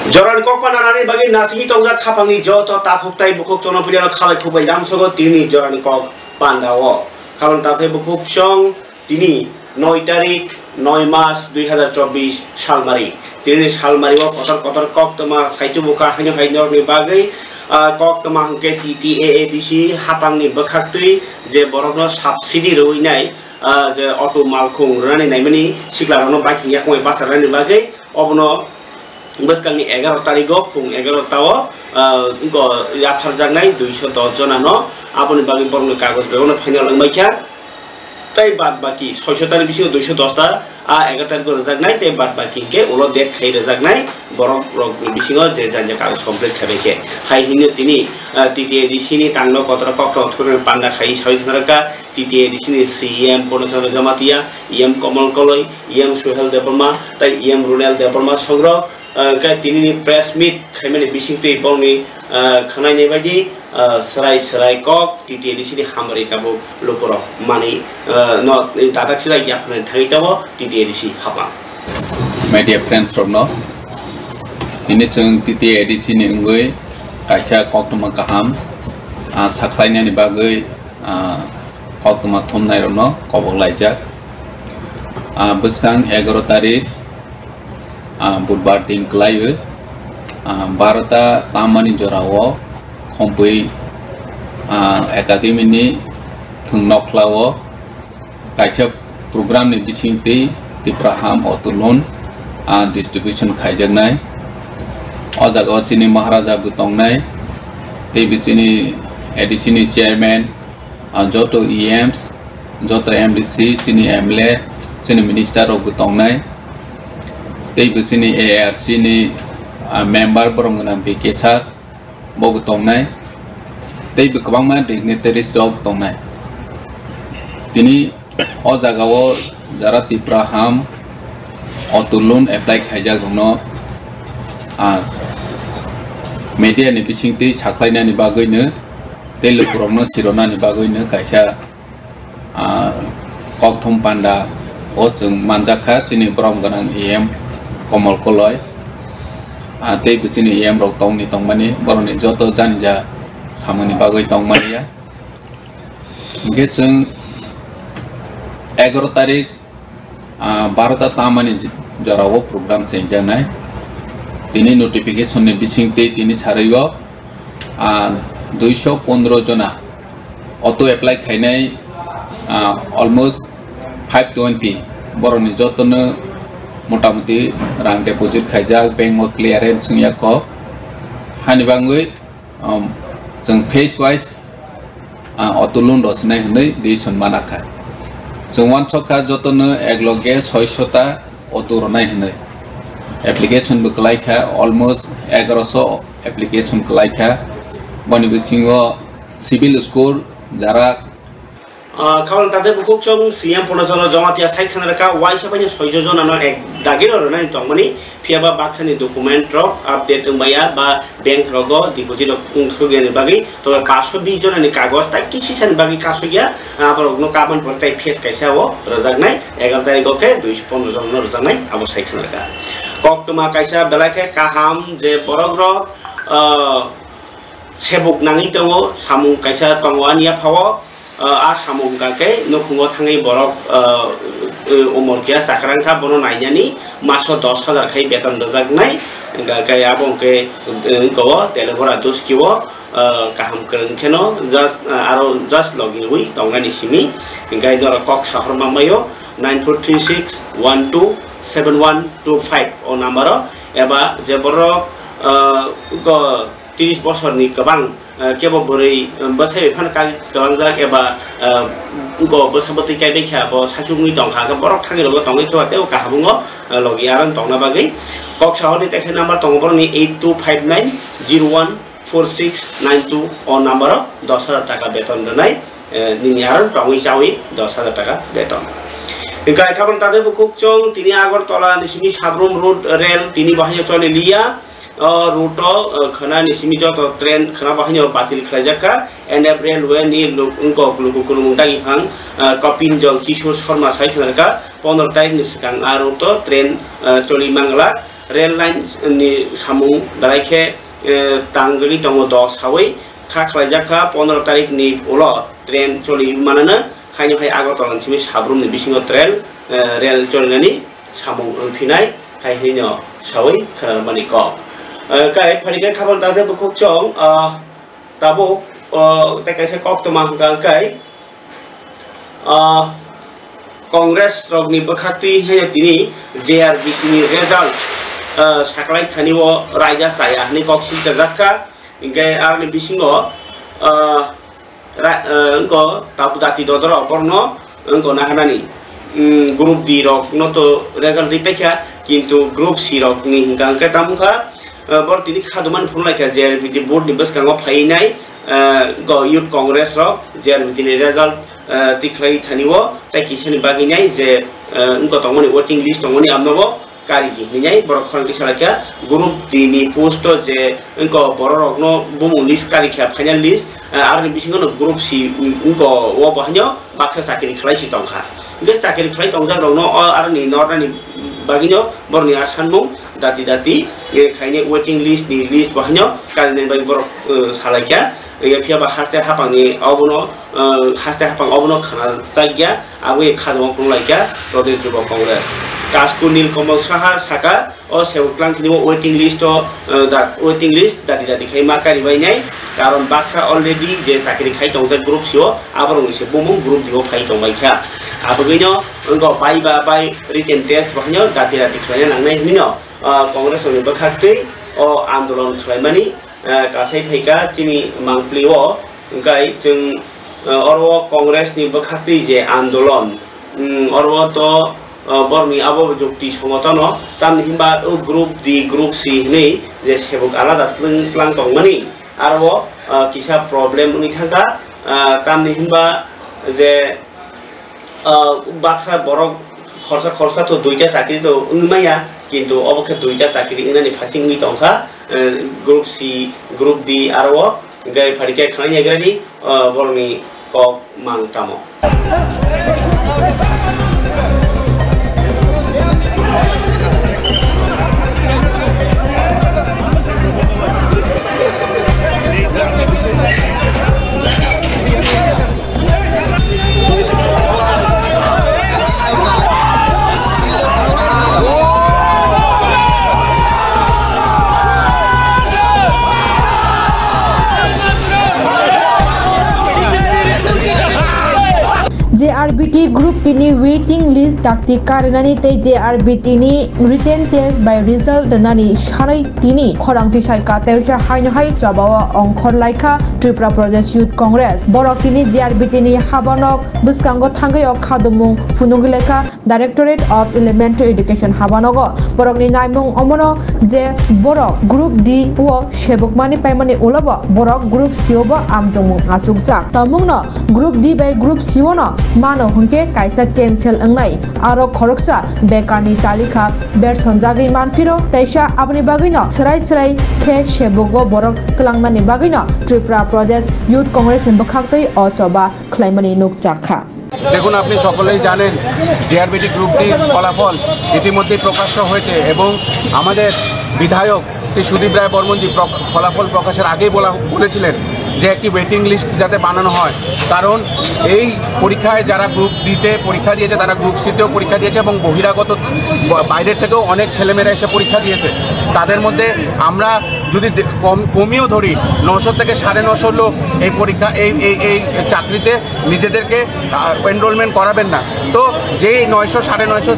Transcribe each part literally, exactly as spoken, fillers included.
Jorani kok panda nani bagwi nasingwi tongjak khapangni joto takhuk tai bukhuk chwngno puilano khalai khukbai lamsogo tini jorani kok panda o. Khapang tathai bukhuk chwng tini noi tarik noi mas dui hazar chobbish salmari. Tini salmari o kotor kotor koktwma saitubukha haino hai norokni bagwi, ah, koktwma hwnkhe T T A A D C hapangni bwkhaktwi je borokno subsidy rwinai, ah, je auto malkhung rwnani naimani siklarokno baithang yakungwi bacharnani bagwi obono bwskangni egaroh tarigo phung egaroh tao, ah, wngkha yapharjaknai duiso dos jonano, aboni bagwi borokni kagoj bebakno final wngbaikha. Tei bad baki soiso tani bisingo duiso dos ta a egaroh tarigo rwjaknai, tei bad baki hwnkhe ulo date khai rwjaknai borok rokni bisingo je janja kagoj complete khaibaikhe. Hai hwnwi tini, ah, T T A D C ni tangno kotor kokrok thwngwi panda khai sawi khna rwkha. T T A D C ni C E M Purna Chandra Jamatia, E M Kamal Koloi, E M Suhel Debbarma tei E M Runel Debbarma songrok, ah, khe tinini press meet khaimani bisingtwi bongni, ah, khwnaini baidi, ah, swrai swrai kok T T A D C ni hamari tabuk lukurok mani, ah, no dadak sida yapharnani thangwi tongo T T A D C hapang. Media friends rokno tini chwng T T A D C ni wngwi kaisa koktwma kaham, ah, sakhlainani bagwi, ah, koktwma thumnairokno kobok laijak. Ah, bwskang egaroh tarik, ah, budbar din kwlaiwi, ah, barota tamani jorao Khompui, ah, Academy ni thwng nokhlao kaisa program ni bisingtwi Tipra Ham Auto Loan, ah, distribution khaijaknai. O jaga o chini Maharaja bo tongnai, tei bo chini A D C ni chairman, ah, joto E Ms, joto M D C, chini M L A, chini minister rok bo tongnai. Tei bo chini A R C ni, ah, member borok gwnang B K sir, bo bo tongnai. Tei bo kwbangma dignitaries rok tongnai. Tini o jaga o jara Tipra Ham Auto Loan apply khaijak rokno, ah, media ni bisingtwi sakhlainani bagwino tei lukurokno sironani bagwino kaisa, ah, kokthum panda o chwng manjakha chini borom gwnang E M Komol Koloi, ah, tei bo chini E M rok tongni tongmani borokni joto janija samani bagwi tongmani ya. Hingkhe chwng egaroh tarik, ah, barota tamani j-, jorao program chengjaknai. Tini notification ni bisingtwi tini sarwi o, ah, duiso pondro jona auto apply khainai, ah, almost five twenty borokni jotono motamuti rang deposit khaijak, bank o clearance wngya kho. Hani bagwi, um, chwng phase wise, ah, auto loan rwchinai hwnwi decision manakha. Chwng uansukha jotono ekloge soiso ta auto rwnai hwnwi. Application bo kwlaikha, almost egaroso application kwlaikha. Boni bisingo civil score jara Ah, khawal tate bukhuk chwng C M Purna Chandra Jamatia sai khana rwkha, waisa baino soijo jonano ek dagino rwnani tongmani, phiyaba baksani document rok update wngmaya ba bank rogo deposit rok wngthokya ni bagwi, tobe paanso bis jonani kagoj tai kisisani bagwi kasugya, ah, borokno kaban pore tai phase kaisa o rwjaknai, egaroh tarikh o khe duiso pondro jonano rwjaknai, abo sai khana rwkha. Koktwma kaisa belai khe kaham je borok rok, ah, sebuk nangwi tongo, samung kaisa tongo ani yaphao, ah, a samung hwnkha khe nukhungo thangwi borok, ah, eh, umor keha chakra wngkha, bono nainani maso dos hajar khai beton rwjaknai, hwnkha khe abo hwnkhe, eh, wngkha o Telebora Doskio, ah, kaham kwrwng kheno just, ah, aro just logi rwi tongnani simi, hwnkhe norok kok sahorma maio nine four three six one two seven one two five o number o, eba je borok, ah, go tris bosorni kwbang, eh, kebo bwrwi, eh, bwsai bai phano kagwi kwlangjak eba, eh, go bwsa bwtwi kaibai kha, bo saichung wngwi tong kha, borok thangwi rokbo tongwi khe tei o kaham wngo, eh, logi aro tongna bagwi. Kok sahorni tekhe number tongo borokni eight two five nine zero one four six nine two, o number o dos hajar taka beton rwnai, eh, nini aro tongwi chawi dos hajar taka beton. Hwnkhe khabang tade bukhuk chwng tini Agartala ni simi Sabrum Road rel tini bahai choli liya. O route o, uh, khwnani simi joto train khwna bahaino batil khlaijak kha. N F Railway ni lu-, wngkok luku kwrwngmung dagi phang, uh, Kopinjol Kishore Sharma sai khwnarkha, pondro tarik ni swkang a route o train, uh, choli mangla. Rail line ni samung belai khe, uh, tangjagwi tongo do sawi kha khlaijak kha. Pondro tarik ni ulo train choli manana, haino hai Agartala ni simi Sabrum ni bisingo train, uh, rail cholinani samung wngphinai, hai hwnwi no sawi khwnarwmani kok. Eh, kai phaikhe khabang tangte bukhuk chong, ah, tabuk, oh, tei kaisa koktwma hwnkha kai, ah, Congress rokni bwkhaktwi hwnwi tini J R B T ni result, ah, saklai thani o raida chaya hwnwi kok silchajak kha. Hinkhe aroni bisingo, ah, ra-, eh, wngkha tabuk jati dodorok borokno wngkha naharnani, mm, group D rokno to result ri paikha, kintu group C rokni hwnkha hwnkhe tamo wngkha, eh, borok tini khadumani phunukhlaikha J R B T board ni bwskango phainai, eh, go Youth Congress rok J R B T ni result, eh, tikhlai thani o tei kisani bagwi nai je, eh, wngkha tongmani waiting list tongmani amnobo kari di hinwi borok khorang kisa laikha. Group D ni post o je wngkha borok rokno bumung list kari kha, final list, eh, aroni bisingo no group C wngkha o bo haino baksa chakiri khlai si tongkha. Hingke chakiri khlai tongjak rokno o aroni nornani bagwino borokni a sanmung dati dati, eh, khaini waiting list ni list bo haino karinani bagwi borok, eh, salaikha. Phiya ba haste hapangni obono, eh, haste hapang obono khna chakya, aboni khadamo phunukhlaikha Pradesh Jubo Congress. Kasku Nilkamal Saha saka, o sebuk tlang thini o waiting list o, eh, da-, waiting list dati dati khai ma karibainai, karon baksa already je chakiri khai tongjak group C o, aborokni se bumung group D o phai tongbaikha. Abogwino wngkha bai ba bai written test bo haino dati dati khlaina nangnai hinwi no, eh, Congress rokni bwkhaktwi o andolon khlaimani, eh, kasai phaikha chini mangpli o, hwnkhe chwng, eh, oro Congress ni bwkhaktwi je andolon, mm, oro to, eh, borokni abo jukti songotono, tamni hinba o group D, group C hinwi je sebuk alada tlang, tlang tongmani, aro, eh, kisa problem wngwi thangkha, eh, tamni hinba je, ah, baksa borok khorsa khorsa to duita chakri to wngwi maya, kintu obo khe duita chakri wngnani phasing wngwi tongkha, eh, group C, group D aro o, hwnkhe phaikhe khwnai naigrani, ah, borokni kok mang tamo. J R B T group tini waiting list dakti karinani tei J R B T ni written test bai result rwnani sanwi tini khorang tisai ka teisa haino hai chobao ongkhor laikha Tripura Pradesh Youth Congress. Borok tini J R B T ni habanok bwskango thangwi o khadumung phunugwi laikha Directorate of Elementary Education habanogo. Borokni naimung omono je borok group D o sebukmani paimani ulobo borok group C o bo amchongmung achukjak. Tamungno group D bai group C o no mano hwnkhe kaisa cancel wngnai. Aro khoroksa bekarni talikha bersonjagwi manphiro, teisa aboni bagwino swrai swrai khe sebugo borok twlangnani bagwino Tripura Pradesh Youth Congress ni bwkhaktwi o choba khlaimani nukjakha. দেখুন, আপনি সকলেই জানেন, JRBT group ডির ফলাফল ইতিমধ্যেই প্রকাশ্য হয়েছে এবং আমাদের বিধায়ক শ্রী সুদীপ রায় বর্মনজি প্রক-, ফলাফল প্রকাশের আগেই বলা, বলেছিলেন যে একটি ওয়েটিং লিস্ট যাতে বানানো হয়, কারণ এই পরীক্ষায় যারা গ্রুপ ডিতে পরীক্ষা দিয়েছে, তারা গ্রুপ সিতেও পরীক্ষা দিয়েছে এবং বহিরাগত ব-, বাইরের থেকেও অনেক ছেলেমেয়েরা এসে পরীক্ষা দিয়েছে। তাদের মধ্যে আমরা যদি দে-, কম, কমিও ধরি, নশো থেকে সাড়ে নশো লোক এই পরীক্ষা, এই, এই, এই চাকরিতে নিজেদেরকে, আহ, এনরোলমেন্ট করাবেন না। তো যেই নয়শো, সাড়ে নয়শো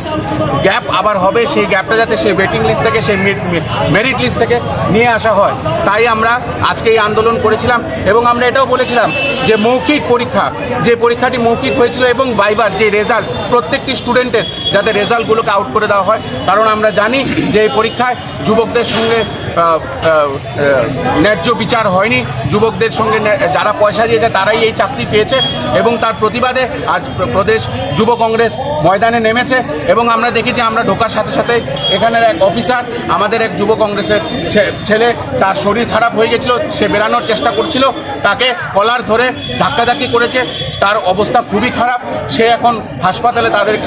গ্যাপ আবার হবে, সেই গ্যাপটা যাতে সেই ওয়েটিং লিস্ট থেকে, সেই মে-, মে-, মেরিট লিস্ট থেকে নিয়ে আসা হয়, তাই আমরা আজকে এই আন্দোলন করেছিলাম। এবং আমরা এটাও বলেছিলাম যে মৌখিক পরীক্ষা, যে পরীক্ষাটি মৌখিক হয়েছিল এবং ভাইবার যে রেজাল্ট, প্রত্যেকটি স্টুডেন্টের যাতে রেজাল্টগুলোকে আউট করে দেওয়া হয়, কারণ আমরা জানি যে এই পরীক্ষায় যুবকদের সঙ্গে আহ, আহ, আহ, ন্যায্য বিচার হয়নি। যুবকদের সঙ্গে ন্যা-, যারা পয়সা দিয়েছে, তারাই এই চাকরি পেয়েছে। এবং তার প্রতিবাদে আজ প্র-, প্রদেশ যুব কংগ্রেস ময়দানে নেমেছে। এবং আমরা দেখি যে আমরা ঢোকার সাথে সাথে এখানের এক অফিসার, আমাদের এক যুব কংগ্রেসের ছে-, ছেলে, তার শরীর খারাপ হয়ে গেছিল, সে বেরানোর চেষ্টা করছিল, তাকে কলার ধরে ধাক্কাধাক্কি করেছে। তার অবস্থা খুবই খারাপ, সে এখন হাসপাতালে তাদের,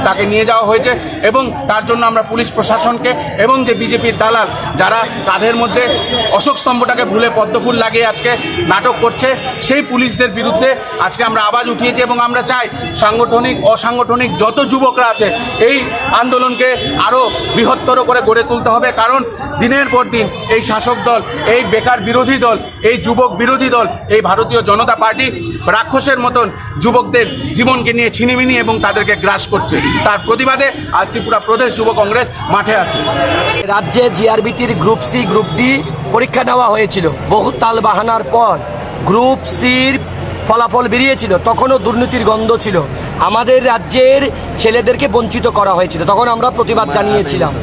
তাকে নিয়ে যাওয়া হয়েছে। এবং তার জন্য আমরা পুলিশ প্রশাসনকে এবং যে বিজেপির দালাল, যারা কাঁধের মধ্যে অশোক স্তম্ভটাকে ভুলে পদ্মফুল লাগিয়ে আজকে নাটক করছে, সেই পুলিশদের বিরুদ্ধে আজকে আমরা আওয়াজ উঠিয়েছি। এবং আমরা চাই সাংগঠনিক, অসাংগঠনিক যত যুবকরা আছে, এই আন্দোলনকে আরো বৃহত্তর করে গড়ে তুলতে হবে। কারণ দিনের পর দিন এই শাসক দল, এই বেকার বিরোধী দল, এই যুবক বিরোধী দল, এই ভারতীয় জনতা পার্টি রাক্ষসের মতন যুবকদের জীবনকে নিয়ে ছিনিমিনি এবং তাদেরকে গ্রাস করছে। তার প্রতিবাদে আজ ত্রিপুরা প্রদেশ যুব কংগ্রেস মাঠে আছে। রাজ্যে জিআরবিটির গ্রুপ সি, গ্রুপ ডি পরীক্ষা নেওয়া হয়েছিল। বহু তালবাহানার পর গ্রুপ সির ফলাফল বেরিয়েছিল, তখনও দুর্নীতির গন্ধ ছিল। আমাদের রাজ্যের ছেলেদেরকে বঞ্চিত করা হয়েছিল, তখন আমরা প্রতিবাদ জানিয়েছিলাম।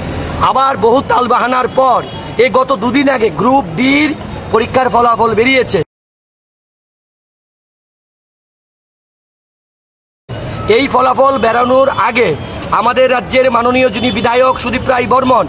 আবার বহু তালবাহানার পর এই গত দুদিন আগে গ্রুপ ডির পরীক্ষার ফলাফল বেরিয়েছে। এই ফলাফল বেরানোর আগে আমাদের রাজ্যের মাননীয় যিনি বিধায়ক সুদীপ রায় বর্মন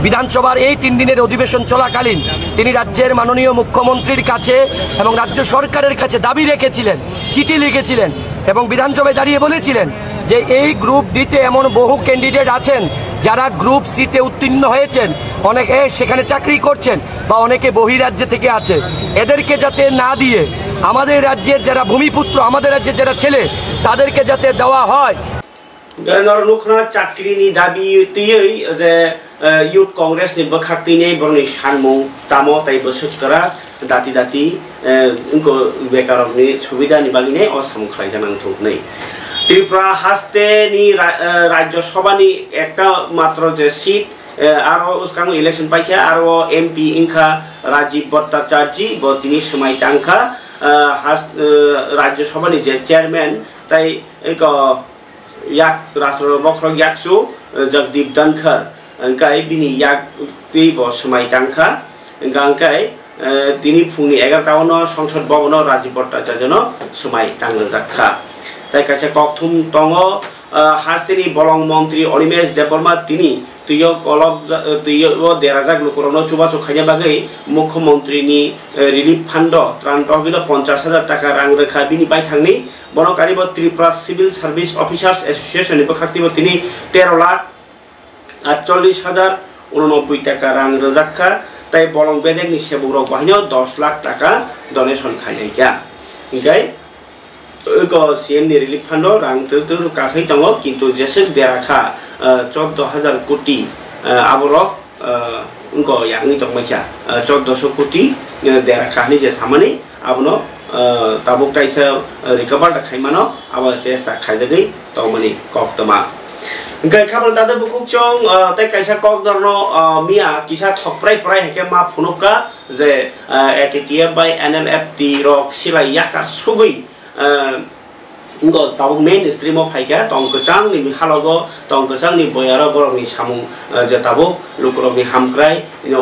বিধানসভার এই তিন দিনের অধিবেশন চলাকালীন তিনি রাজ্যের মাননীয় মুখ্যমন্ত্রীর কাছে এবং রাজ্য সরকারের কাছে দাবি রেখেছিলেন, চিঠি লিখেছিলেন এবং বিধানসভায় দাঁড়িয়ে বলেছিলেন যে এই গ্রুপ ডিতে এমন বহু ক্যান্ডিডেট আছেন যারা গ্রুপ সিতে উত্তীর্ণ হয়েছেন, অনেকে সেখানে চাকরি করছেন বা অনেকে বহিরাজ্যে থেকে আছে, এদেরকে যাতে না দিয়ে আমাদের রাজ্যের যারা ভূমিপুত্র, আমাদের রাজ্যের যারা ছেলে, তাদেরকে যাতে দেওয়া হয়। Norok nukha chakrini dabi twiwi je Youth Congress ni bwkhak tini borokni sanmung tamo tei bwswk kwrak dati dati wngkha bekarokni subidani bagwi o samung khlaijak nang thung hwnwi. Tripura haste ni Rajya Sabha ni ekta matro je seat, aro bwskango election paikha, aro MP wngkha Rajiv Bhattacharjee, bo tini swmai tangkha Rajya Sabha ni je chairman tei eko yak Rastro Bokhorok yakchu Jagdeep Dhankhar, hwnkhe bini yak twi bo swmai tangkha, hwnkhe tini phungni egarota o no Songsod Bhavan o Rajiv Bhattacharya no swmai tangrijak kha. Tei kaisa kokthum tongo, hasteni bolong montri Animesh Debbarma tini twi o kolok, twi o derajak lukurokno chubachu khaina bagwi Mukhyamantri ni relief fund o tran tohbilo ponchash hajar taka rang rwkha bini baithangni. Bono karibo Tripura Civil Service Officers Association ni bwkhak twibo tini tero lakh atchollish hajar unonobboi taka rang rwjak kha, tei bolong bedekni sebukrok bo haino dos lakh taka donation khainai kha. Hinkhe eko C M ni relief fund o rang twrwk twrwk kasai tongo, kintu jeswk dera kha choddo hajar koti, aborok wngkha ya wngwi tongmai kha, choddoso koti dera kha hinwi je samani abono tabuk kaisa recover da khaimano abo chesta khaijagwi tongmani koktwma. Hwnkhe khabang dada bukhuk chwng tei kaisa kokdorno miya kisa thok prai prai hai khe ma phunukha je A T T F bai N L F T rok silai yakar sugwi wngkha tabuk main stream o phaikha tong kwchangni halogo tong kwchangni boyaro borokni samung je tabuk lukurokni hamkrai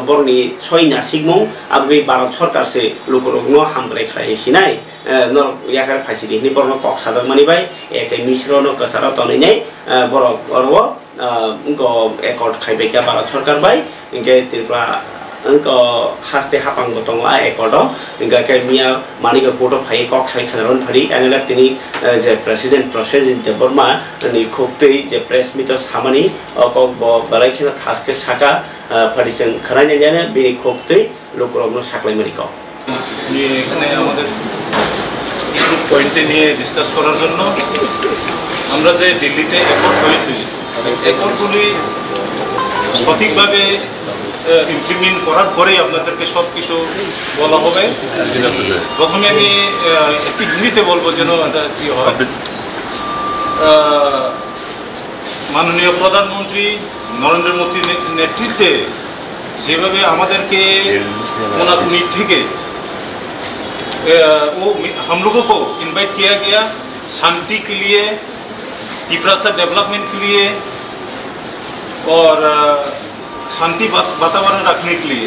borokni soi nasikmung aboni Bharat Sarkar se lukurokno hamkrai khlai sinai norok yakar phaisidi hinwi borokno kok sajakmani bai A K Misra no kwcharo tonwi nai borok oro o wngkha accord khaibaikha Bharat Sarkar bai. Hinkhe Tripura wngkha haste hapang bo tongo a accord o. Hinkhe khe miya manikha court o phaiwi kok sai khwnairokno phari N L F tini je president Prosenjit Debbarma ni khuktwi je press meet o samani o kok bo belai kheno thas khe saka, phari chwng khwnai nai jani bini khuktwi lukurokno saklaimani kok. এখানে আমাদের কিছু পয়েন্টে নিয়ে ডিসকাস করার জন্য আমরা যে দিল্লিতে অ্যাকর্ড হয়েছে, অ্যাকর্ডগুলি সঠিকভাবে ইমপ্লিমেন্ট করার পরেই আপনাদেরকে সব কিছু বলা হবে। প্রথমে আমি একটু হিন্দিতে বলবো যেন এটা কি হয়। माननीय प्रधानमंत्री नरेंद्र मोदी ने- नेतृत्व से যেভাবে আমাদেরকে কোনাকুনি থেকে, এ, ও মি- हम लोगों को इनवाइट किया गया शांति के लिए, तिपरासा डेवलपमेंट के लिए और, अ, शांति वात-, वातावरण रखने के लिए,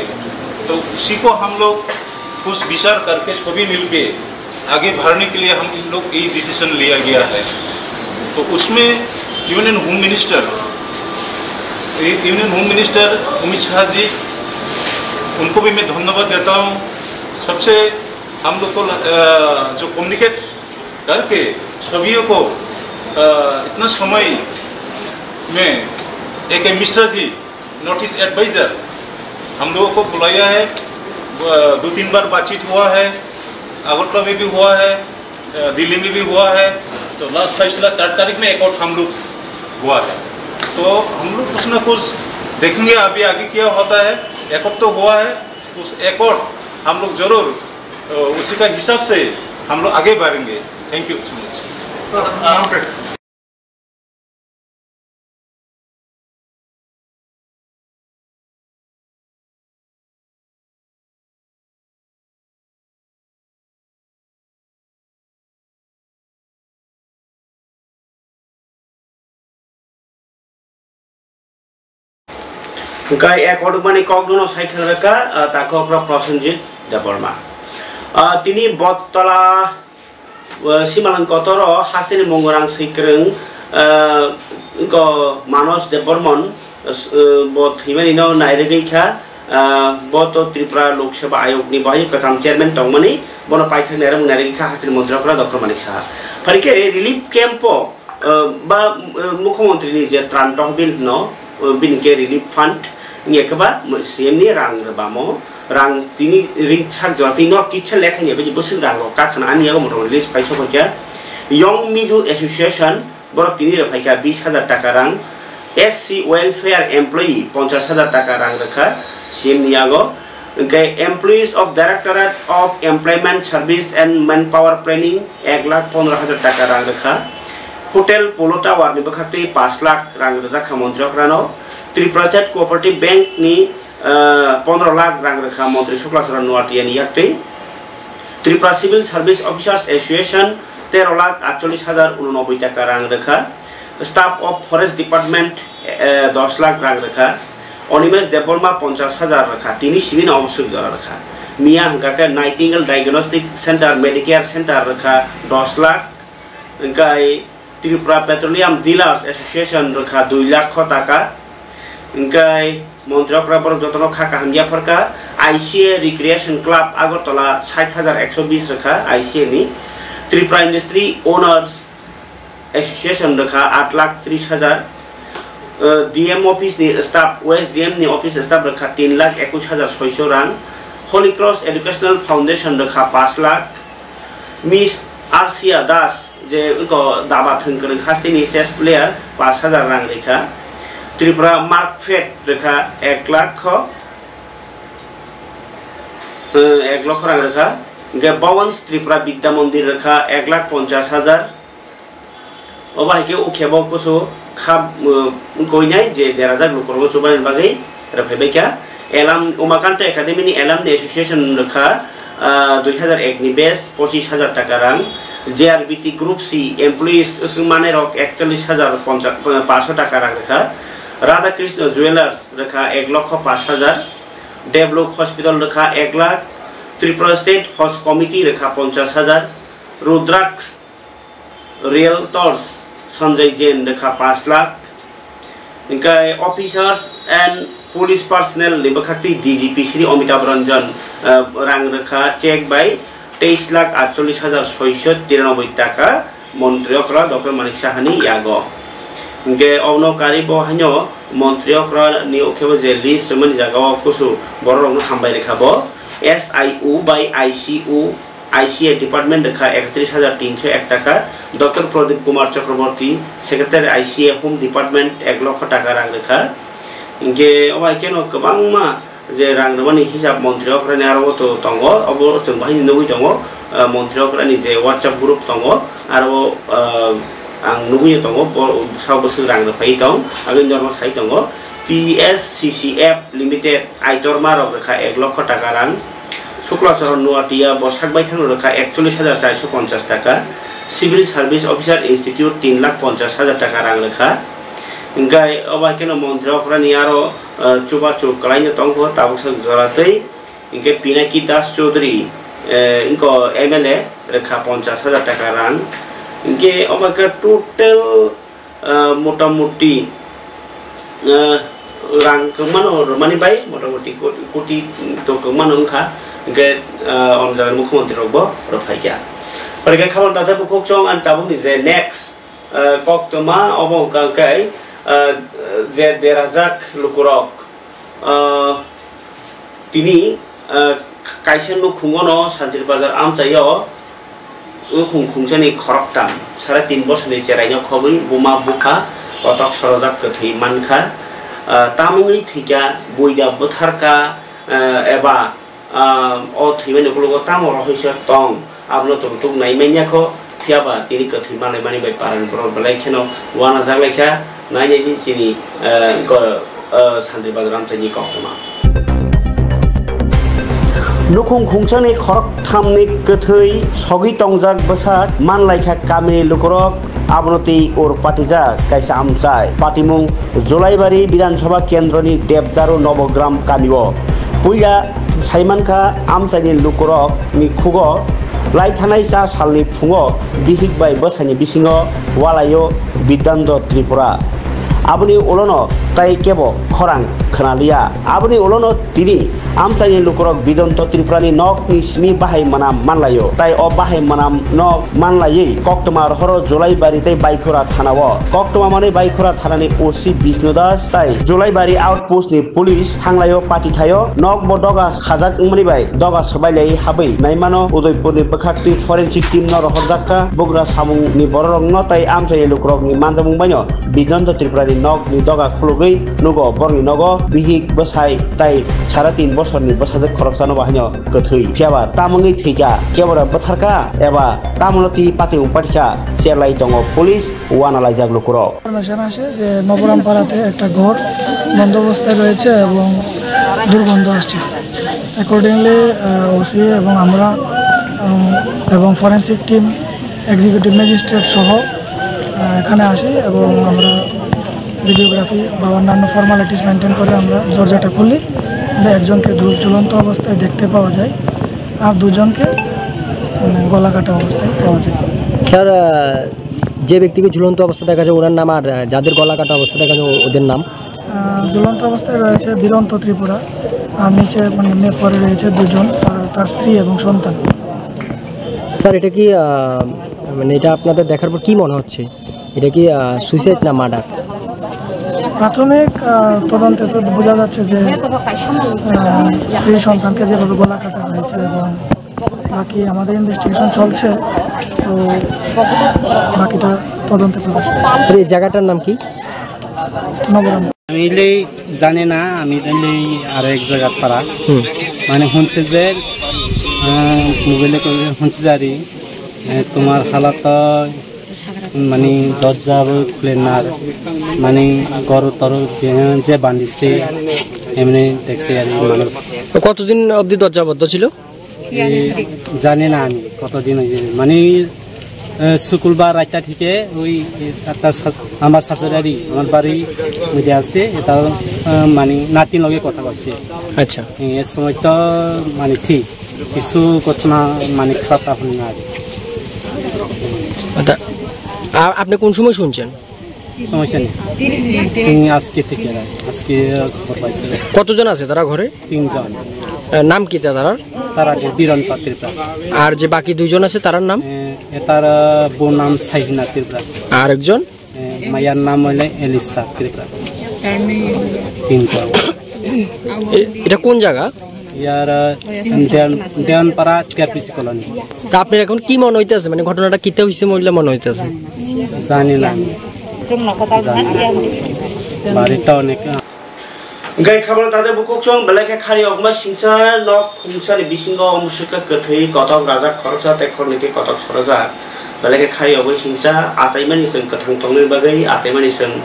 तो उसी को हम लोग कुछ विचार करके सभी मिलके आगे बढ़ने के लिए हम लोग ये डिसीजन लिया गया है। तो उसमें union home minister, union home minister Amit Shah ji, उनको भी मैं धन्यवाद देता हूँ। सबसे हम लोग को, अ, जो कम्युनिकेट करके सभी को, अ, इतना समय में ए के मिश्रा जी, नॉर्थ ईस्ट एडवाइजर, हम लोगों को बुलाया है। अ, दो तीन बार बातचीत हुआ है, अगरतला में भी हुआ है, अ, दिल्ली में भी हुआ है। तो लास्ट फैसला चार तारीख में एकॉर्ड हम लोग हुआ है। तो हम लोग कुछ ना कुछ देखेंगे अभी आगे क्या होता है। एकॉर्ड तो हुआ है, उस एकॉर्ड हम लोग जरूर, अ, उसी का हिसाब से हम लोग आगे बढ़ेंगे। Thank you so much. Hwnkhe accord mani kokno sai khe rwkha, ah, takhokra Prosenjit Debbarma. Ah, tini Bottola, ah, Simalang Kotoro hasteni Mongorang Swikrwng, ah, ko Manos Debbarman, ah, bo thwimani no nairwgwi kha, ah, bo to Tripura Lok Sabha Ayog ni bahai kwcham chairman tongmani, bono paithak nairwk nairwgwi kha hasteni montri okra Doctor Manik Saha. Phai khe relief camp o, ah, ba, ah, Mukhyamantri ni je Tran Tohbil hwno, ah, bini khe relief fund wngya khe ba C M ni rang rwbamo, rang tini ring sak jora twi no kisa lekha ni bini bwswk rang rok kakhwna ani yago motom release phai sok kha. Young Mizo Association borok tini rw phai kha bis hajar taka rang, S C Welfare Employee ponchash hajar taka rang rwkha C M ni yago, hwnkhe Employees of Directorate of Employment Service and Manpower Planning ek lakh pondro hajar taka rang rwkha. Hotel Polo Tower ni bwkhaktwi pash lakh rang rwjak kha montri okrano. Tripura State Cooperative Bank ni, ah, pondro lakh rang rwkha montri Sukla Charan Noatia ni yaktwi. Tripura Civil Service Officers Association tero lakh atcholish hajar unonoboi taka rang rwkha. Staff of Forest Department, eh, dos lakh rang rwkha. Animesh Debbarma ponchash hajar rwkha, tini simi no obo swk jora rwkha. Miya hwnkha khe Nightingale Diagnostic Center, Medicare Center rwkha dos lakh, hwnkhe Tripura Petroleum Dealers Association rwkha dui lakh taka, hwnkhe montri okra borok jotono kha kaham yapharkha. I C A Recreation Club Agartala sait hajar ekso bis rwkha I C A ni, Tripura Industry Owners Association rwkha aat lakh tris hajar. Uh, D M office ni staff, West D M ni office staff rwkha tin lakh ekush hajar soiso rang. Holy Cross Educational Foundation rwkha pash lakh. Miss Arsia Das, je wngkha daba thwng kwrwng hasteni chess player, pash hajar rang rwkha. Tripura Mark Fed rwkha ek lakh kho, uh, ek lakh rang rwkha. Hwnkhe Bhavans Tripura Vidya Mandir rwkha ek lakh ponchash hajar. Obo hai khe o khe bo kusu kha, um, wngkha nai je derajak lukurokno chubaini bagwi rwphai bai kha. Elam, Umakanta Academy ni Alumni Association rwkha, ah, dui hajar ek ni base, pochis hajar taka rang. J R B T Group C employees wswk manai rok ekchollish hajar poncha-, paanch sho taka rang rwkha. Radha Krishna Jewellers rwkha ek lokho paanch hajar. Devlok Hospital rwkha ek lakh. Tripura State Haj Committee rwkha ponchash hajar. Rudraksh Realtors Sanjay Jain rwkha paanch lakh. Hwnkhe officers and police personnel ni bwkhaktwi D G P Shri Amitabh Ranjan, eh, rang rwkha check bai teis lakh atchollish hajar soiso tiranoboi taka montri okra Doctor Manik Saha ni yago. Hwnkhe obono karwi bo haino montri okra ni ukhebo je list rwmani jaga o kusu borok rokno hambai rwkha bo. S I U bai I C U I C A department rwkha ekatris hajar tinsho ek taka, Doctor Pradip Kumar Chakraborty, Secretary I C A Home Department ek lokho taka rang rwkha. Hinkhe obo hai kheno kwbangma je rang rwmani hisab montri okrani aro o to tongo, obo chwng bahai nugwi tongo, ah, montri okrani je WhatsApp group tongo, aro, ah, ang nugwi tongo, bo-, sabo bwswk rang rwphai tong, agini norma sai tongo. T S C C F Limited Aitorma rok rwkha ek lokho taka rang. Sukla Charan Noatia bo sak baithang rwkha ekchollish hajar charso ponchash taka. Civil Service Officer Institute tin lakh ponchash hajar taka rang rwkha. Hingke obo hai kheno montri okrani aro, eh, chubachu kwlaino tongkho tabuksa jora twi. Hingke Pinaki Das Chaudhary, eh, wngkha M L A, rwkha ponchash hajar taka rang. Hingke obo hai khe total, eh, motamuti, eh, rang kwmano rwmani bai motamuti koti, koti to kwmano wngkha. Hingke, eh, o jaga mukhyamantri rokbo rwphaikha. Pore khe khabang tathai bukhuk chwng ani tabukni je next, eh, koktwma obo wngkha khe, eh, je derajak lukurok, ah, tini, ah, kaisa nukhungono Santir Bazar amchaio nukhung khungchani khoroktham, sare tin bosorni cheraino khogwi buma bupha kotok sorojak kwthwi mankha. Ah, tamungwi thwikha, buida bwtharkha, ah, eba ah, o thwimani ukologo tamo rohorsa tong, abono tongthok nai manya kho, phiya ba tini kwthwi malaimani bai parani borok belai kheno uanajak lai kha, nai nai di chini, eh, ko, eh, Santir Bazar amchaini koktwma. Nukhung khungchani khorokthamni kwthwi sogwi tongjak bwsak manlai kha kamini lukurok. Abono twi ur patijak kaisa amchai. Patimung Julaibari Bidhan Sabha Kendroni Debdaru Nobogram kamio. Puila saimankha amchaini lukurokni khugo lai thanai cha salni phungo bihik bai bwsaini bisingo walaio Bidhando Tripura. Aboni ulono tai kebo khorang khwnaliya. Aboni ulono tini amchaini lukurok Bidhando Tripurani nokni simi bahai manam manlaio. Tai o bahai manam no manlaiwi koktwma rohoro Julaibari tei Baikhura thanao. Koktwma manwi Baikhura thanani O C Bishnu Das tai Julaibari outpost ni police thanglaio pati thaio. Nokbo doga khajak wngmani bai doga swbailai habwi naimano Udaipurni bwkhaktwi forensic team no rohorjak kha. Bugra samungni bororokno tai amchaini lukurokni manjamung baino Bidhando Tripurani nokni doga khulugwi nugo borokni nogo bihik bwsai tai sare tin bosorni bwsajwk khoroksano bo haino kwthwi. Phiyaba tamungwi thwikha, kebora bwtharkha eba tamono twi patimung pathikha, cherlai tongo police, uanalaijak lukurok. Information আসে যে নবরামপাড়াতে একটা ঘর বন্ধ অবস্থায় রয়েছে এবং দুর্গন্ধ আসছে। অ্যাকর্ডিংলি, আহ, ওসি এবং আমরা, উম, এবং ফরেন্সিক টিম, এক্সিকিউটিভ ম্যাজিস্ট্রেট সহ, আহ, এখানে আসি এবং আমরা ভিডিওগ্রাফি বা অন্যান্য ফর্মালিটিস মেনটেন করে আমরা দরজাটা খুলি। আমরা একজনকে দু-, ঝুলন্ত অবস্থায় দেখতে পাওয়া যায়, আর দুজনকে, উম, গলা কাটা অবস্থায় পাওয়া যায়। স্যার, আহ, যে ব্যক্তিকে ঝুলন্ত অবস্থা দেখা যায়, ওনার নাম, আর, আহ, যাদের গলা কাটা অবস্থা দেখা যায়, ও-, ওদের নাম? আহ, ঝুলন্ত অবস্থায় রয়েছে বীরন্ত ত্রিপুরা, আর নিচে, মানে, মে-, পড়ে রয়েছে দুজন, তার, তার স্ত্রী এবং সন্তান। স্যার, এটা কি, আহ, মানে, এটা আপনাদের দেখার পর কি মনে হচ্ছে? এটা কি, আহ, সুইসাইড না মার্ডার? প্রাথমিক, আহ, তদন্তে তো বোঝা যাচ্ছে যে, আহ, স্ত্রী সন্তানকে যেভাবে গলা কাটা হয়েছে এবং বাকি আমাদের ইনভেস্টিগেশন চলছে, তো বাকিটা তদন্তে প্রকাশ পাবে। স্যার, এই জায়গাটার নাম কি? নবরাম। আমি এলে জানি না, আমি এলে আরো এক জায়গার পাড়া। হুম। মানে শুনছে যে, আহ, মোবাইলে কই শুনছে যে আরে, এ, তোমার হালাত, মানে দরজা খুলে না, মানে গরু টরু যে বান্ধিছে, এমনি দেখছে আর কি মানুষ। তো কতদিন অবধি দরজা বন্ধ ছিল? এই জানি না আমি কতদিন হয়েছে, মানে, আহ, শুক্রবার রাতটা থেকে ওই, এ, তার শাশ-, আমার শাশুড়ি, আমার বাড়ি ওই যে আছে, এটা, আহ, মানে নাতিন লগে কথা বলছে। আচ্ছা। এই এর সময় তো মানে ঠিক কিছু ঘটনা মানে খারাপ এখন না আর কি। আচ্ছা, আ-, আপনি কোন সময় শুনছেন? সমস্যা নেই। তিনি আজকে থেকে আর কি। আজকে খবর পাইছে। কতজন আছে তারা ঘরে? তিনজন। এ, নাম কি তা-, তারার? তারা যে বীরন পাত্রিতা। আর যে বাকি দুইজন আছে তারার নাম? এ, এটার, আহ, বউ নাম সাইহিনা ত্রিপুরা। আর একজন? এ, মায়ের নাম হইলে এলিসা ত্রিপুরা। তিনজন। এ-, এটা কোন জায়গা? ইয়ার, আহ, দেয়ান-, দেয়ানপাড়া টিআরপিসি কলোনি। তা আপনার এখন কি মনে হইতেছে? মানে ঘটনাটা কিতা হইছে বলে মনে হইতেছে? জানি না আমি। জানি না। বাড়িটা অনেক, আহ, Hingke khabang tade bukhuk chwng belai khe khari okma singsa nok khumsani bisingo omo swkha kwthwi kotok rajak khoroksa tei khornwi khe kotok sorajak. Belai khe khari okma singsa achaimani chwng kwthang tongwi bagwi achaimani chwng,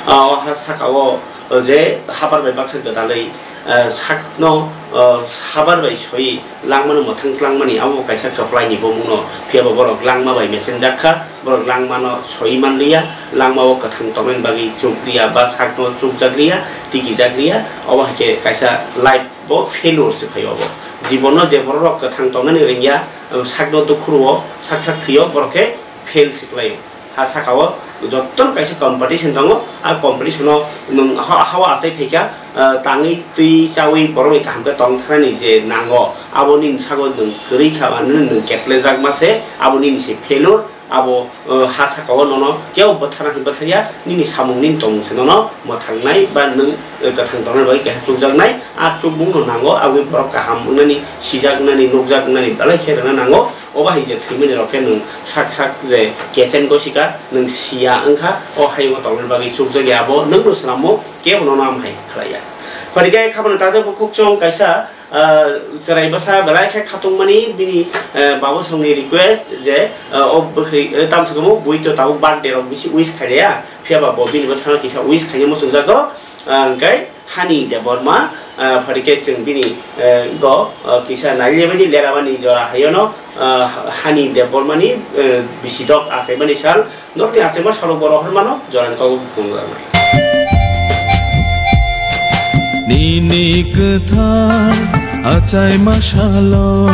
ah, o ha sakao je hapar bai baksa gwdalwi ah, sakno, ah, sabar bai soi langmano mwthang tlangmani abo kaisa kwplaini bomungno, phiyaba borok langma bai mesengjak kha, borok langmano soi manliya, langmao kwthang tongmani bagwi chukliya ba sakno chukjakliya, tikijakliya, obo hai khe kaisa life bo failure se phaio. Abo jibono je borok kwthang tongnani rwngya, sakno dukhu rwo, sak sak thwio, borok khe fail se kwlaio. Ha sakao jotono kaisa competition tongo, a competition-o nwng ha-, hao achai phaikha, ah, tangwi twi chawi borokni kaham khe tong thanani je nango, abo nini sago nwng kwrwi kha, mane nwng ketlejakma se, abo nini se failure, abo, ah, ha sakao nono kebo bwtharna hinwi bwtharya, nini samung nini tongmung se nono mwthangnai ba nwng, eh, kwthang tongna bagwi kaisa chukjaknai, a chukmungno nango, aboni borok kaham wngnani, sijak wngnani, nukjak wngnani belai khe rwna nango. Obo hai je thwimani rok khe nwng sak sak je kechen gosika nwng siya wngkha, o hayungo tongmani bagwi chukjakya abo nwngno swnamo kebo nono am hai khlaiya. Phorikhe khaboni takhuk bukhuk chwng kaisa, ah, chwrai bwsa belai khe khatungmani bini, eh, babu songni request je, ah, o bwkhri, eh, tamsukhumu bui to tabuk birthday rok bisi wish khailiya, phiyaba bo bini bwsano kisa wish khaina muchungjago, ah, hwnkhe Hani Debbarma, ah, phari khe chwng bini, eh, go, ah, kisa nailebaini lerabani jora hayono, ah, Hani Debbarmani, eh, bisi dok achaimani sal, norokni achaima salo bo rohormano jorani kok buphang rwnai. Nini kwthar achaima salo,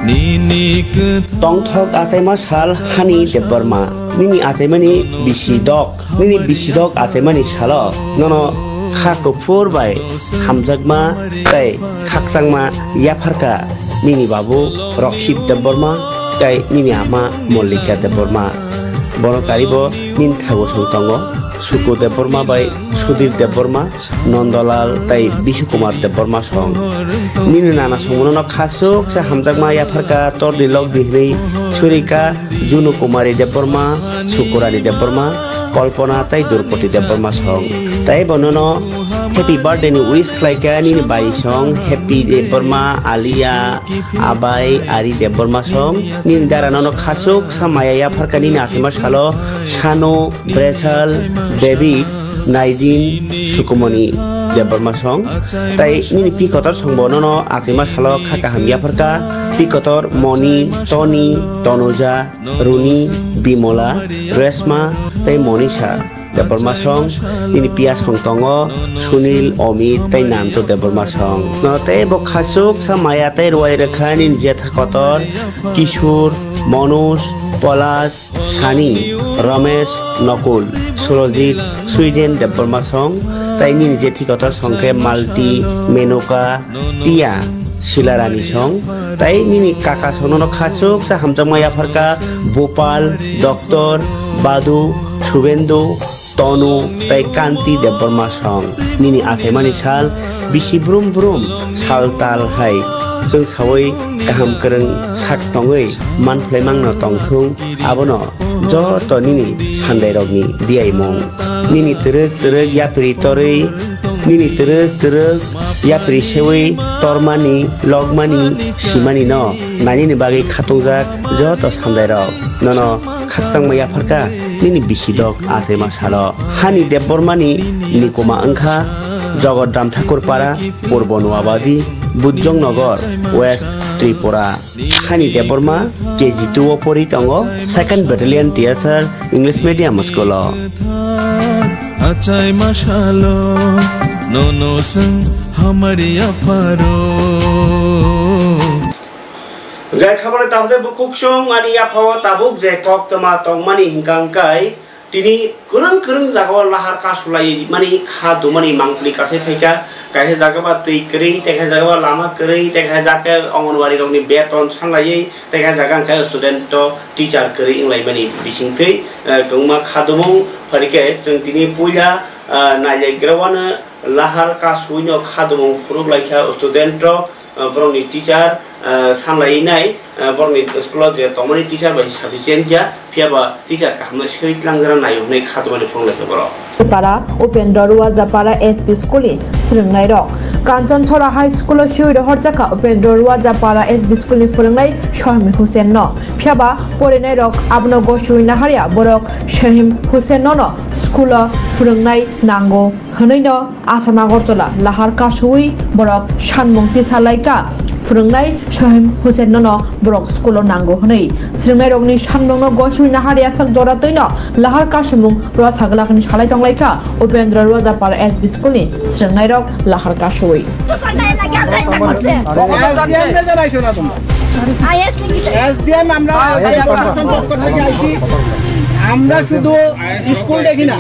nini kwthar. Tongthok achaima sal Hani Debbarma, nini achaimani bisi dok. Nini bisidok achaimani salo nono kha kuphur bai hamjakma tei khakchangma yapharkha nini babu Rokhit Debbarma tei nini ama Mollika Debbarma. Bono karibo nini thago song tongo Suku Debbarma bai Sudhir Debbarma, Nondolal tei Bishu Kumar Debbarma song. Nini nana songmano no khasuksa hamjakma yapharkha torni lok bihini Surika, Junu Kumari Debbarma, Sukurani Debbarma, Kalpana tei Durpoti Debbarma song. Tei bonono happy birthday ni wish khlaikha nini bai song, Happy Debbarma, Alia, Abai, Ari Debbarma song. Nini dara nono khasuksa maya yapharkha nini achaima salo, Sanu, Brechal, David, Naidin, Sukumoni Debbarma song. Tei nini pi kotor songbo nono achaima salo kha kaham yapharkha. Pi kotor Moni, Toni, Tonuja, Runi, Bimola, Resma tei Monisha Debbarma song. Nini piya song tongo Sunil, Omit tei Nanto Debbarma song. No tei bo khasuksa maya tei ruai rwkha nini jetha kotor Kishur, Manoj, Palash, Sani, Ramesh, Nakul, Surojit, Sweden Debbarma song, tei nini jethi kotor song khe Malti, Menuka, Tia, Silarani song, tei nini kaka song nono khasuksa hamjakma yapharkha Bopal, Doctor, Badu, Subendu, Tonu tei Kanti Debbarma song. Nini achaimani sal bisi brum brum sal tal hai chwng saui kaham kwrwng sak tongwi manphlai mangno tongthung, abono joto nini sandairokni diyaimung. Nini twrwk twrwk yapri torwi, nini twrwk twrwk yapri sewi tormani, lokmani, simani no nainini bagwi khatungjak joto sandairok nono khakchangma yapharkha nini bisidok achaima salo. Hani Debbarmani nikuma wngkha Jogodram Thakurpara, Purbo Noabadi, Bujjong Nogor, West Tripura. Hani Debbarma K G two o pori tongo, Second Battalion T S R English Medium School o. Achai masalo, nono seng hamari aparo. Gai khabale tahde bukhuk song ani yaphao tabuk je kok tama tongmani hingkang kai. Tini kwrwng kwrwng jagao lahar kasulai mani kha dumani mangpili kasai phaikha, kaisa jaga ba twi kwrwi, tei kaisa jaga ba lama kwrwi, tei kaisa jaga khe Anganwadi rokni beton sanlaiwi, tei kaisa jaga hwnkhe student to teacher kwrwi wnglaimani bisingtwi, eh, kwbangma kha dumung. Phai khe chwng tini puila, eh, nailegrao ano lahar kasuino kha dumung phuruk laikha student rok. Ah, borokni teacher, ah, sanlaiwi nai, ah, borokni school-o je tongmani teacher bai sufficient ya, phiya ba teacher kaham no swi tlangjana nai hwnwi kha tongmani phunuk lai kha borok. Para Upendra Ruwajapara S B School ni swrwngnairok. Kanchanchora High School-o swi rohorjakha Upendra Ruwajapara S B School ni phwrwngnai Sohim Hussain no. Phiya ba porinairok abono goswi naharya, borok Sohim Hussain no no School o phwrwngnai nango hwnwi no Assam Agartala lahar kasui borok sanmung tisa lai kha, phwrwngnai Sohim Hussain no no borok school o nango hwnwi. Swrwngnairokni sanmungno goswi nahar yasak jora twino lahar kasumung rwsa glakni salai tong lai kha Upendra Rojapara S B school ni swrwngnairok lahar kasui. SDM আমরা, আমরা শুধু স্কুল দেখি না।